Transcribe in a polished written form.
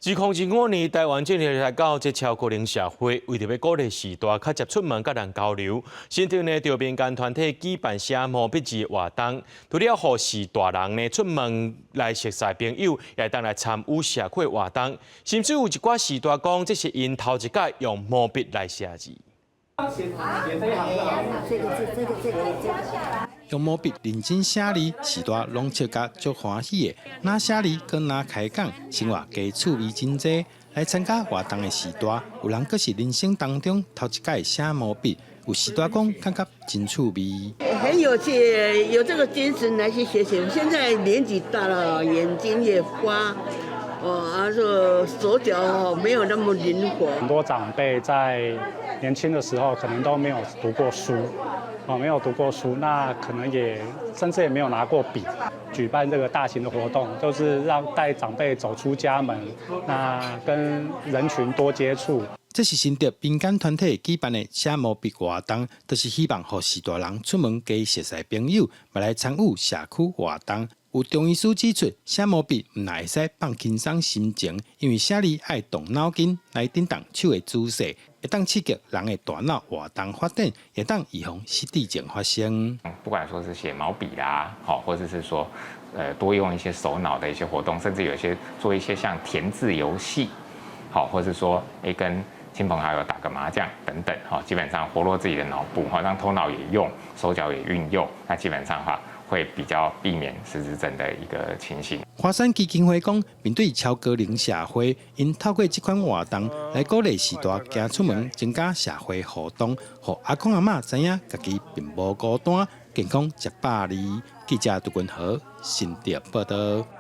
2025年，台灣進入來到這超高齡社會，為著欲鼓勵序大較捷出門佮人交流，新竹呢著民間團體舉辦寫毛筆字活動，除了予序大人呢出門來熟似朋友，也會當來參與社區活動，甚至有一寡序大講，這是𪜶頭一擺用毛筆來寫字。這個這個這個這個。用毛筆認真寫字，序大攏笑甲足歡喜的。若寫字，閣若開講，生活加趣味真濟。來參加活動的序大，有人閣是人生當中頭一擺寫毛筆，有序大講感覺真趣味。很有趣，有這個精神來去學習。現在年紀大了，眼睛也花，哦，啊，說手腳哦沒有那麼靈活。很多長輩在年輕的時候可能都沒有讀過書。哦，沒有讀過書，那可能也甚至也沒有拿過筆。舉辦這個大型的活動，就是讓帶長輩走出家門，那跟人群多接觸。這是新竹民間團體舉辦的寫毛筆活動，就是希望予序大人出門加熟似朋友，嘛來參與社區活動。有中醫師指出，寫毛筆毋但會使放輕鬆心情，因為寫字愛動腦筋來振動手的姿勢，會當刺激人的大腦活動發展，會當預防失智症發生。不管說是寫毛筆啦，好，或者是說，多用一些手腦的一些活動，甚至有些做一些像填字遊戲，好，或者是說，跟親朋好友打個麻將等等，哈，基本上活絡自己的腦部，哈，讓頭腦也用，手腳也運用，那基本上話會比較避免失智症的一個情形。華山基金會講，面對超高齡社會，𪜶透過這款活動來鼓勵序大行出門，增加社會互動，予阿公阿嬤知影家己並無孤單，健康食百二。記者杜君和新竹報道。